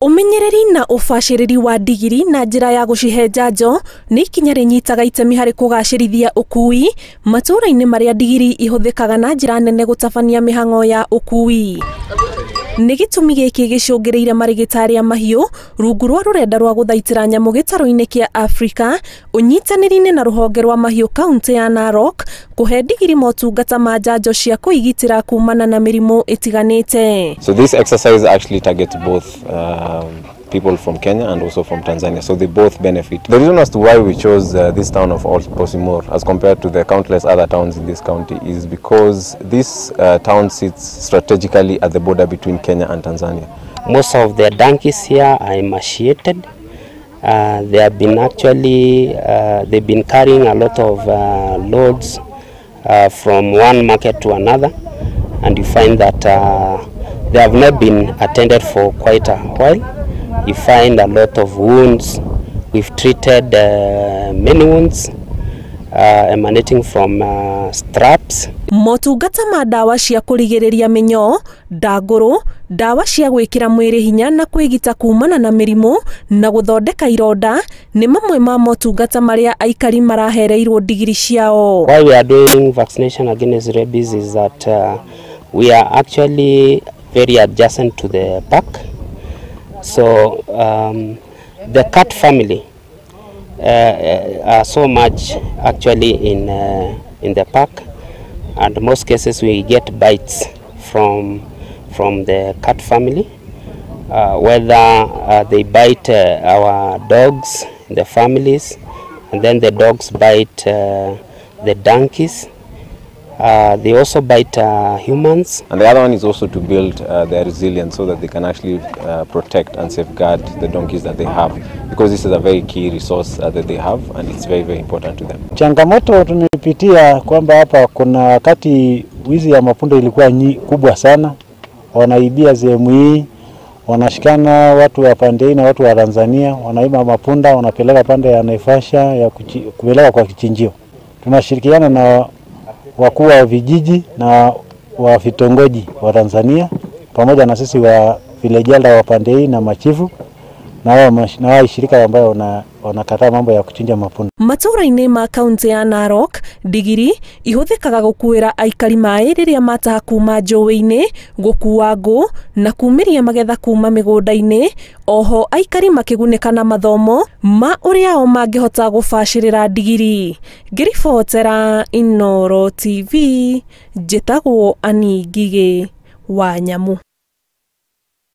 Ũmenyereri na ũbacĩrĩri wa ndigiri na njĩra ya gũcihe njanjo nĩ ikinya rĩnyitaga itemi harĩ kũgacĩrithia ũkui matũũra-inĩ marĩa ndigiri ihũthĩkaga na njĩra nene gũtabania mĩhang'o ya ũkui. Nĩ gĩtũmi gĩkĩ gĩcũngĩrĩire marĩgĩtarĩ a mahiũ rungu rwa rũrenda rwa gũthaitĩra nyamũ gĩtarũ-inĩ kĩa Afrika ũnyitanĩri-inĩ na rũhonge rwa mahiũ kaunti ya Narok kũhe ndigiri motungata ma njanjo cia kũigitĩra kumana na mĩrimũ ĩtiganĩte. So this exercise actually targets both people from Kenya and also from Tanzania, so they both benefit. The reason as to why we chose this town of Olposimoru as compared to the countless other towns in this county is because this town sits strategically at the border between Kenya and Tanzania. Most of the donkeys here are emaciated. They have been actually they've been carrying a lot of loads from one market to another, and you find that they have not been attended for quite a while. You find a lot of wounds. We've treated many wounds emanating from straps. Motungata ma ndawa cia kũrigĩrĩria mĩnyoo, ndangũrũ, ndawa cia gwĩkĩra mwĩrĩ hinya na kwĩgita kumana na mĩrimũ na gũthondeka ironda nĩ mamwe ma motungata marĩa aikari marahereirwo ndigiri ciao. Why we are doing vaccination against rabies is that we are actually very adjacent to the park. So the cat family are so much actually in the park, and most cases we get bites from the cat family, whether they bite our dogs, the families, and then the dogs bite the donkeys. They also bite humans. And the other one is also to build their resilience so that they can actually protect and safeguard the donkeys that they have, because this is a very key resource that they have, and it's very, very important to them. Changamoto tumepitia kwamba hapa kuna wakati wizi ya mapunda ilikuwa kubwa sana, wanaibia sehemu hii, wanashikana watu wa pande hii na watu wa Tanzania, wanaiba mapunda, wanapeleka pande ya Naivasha ya kupeleka kwa kichinjio. Tunashirikiana na wakuu wa vijiji na wa vitongoji wa Tanzania pamoja na sisi wa village wa pande hii na machifu na wao shirika ambao wanakataa mambo ya kuchinja mapunda. Matũũra-inĩ ma kaunti ya Narok, ndigiri ihũthĩkaga gũkuĩra aikari maĩ rĩrĩa mataha kuma njũĩ-inĩ, gũkua ngũ na kumĩria magetha kuma mĩgũnda-inĩ. Oho aikari makĩgunĩka na mathomo ma ũrĩa o mangĩhota gũbacĩrĩra ndigiri. Ngĩribotera Inooro TV, njĩtagwo Annie Ngigĩ wa Nyamu.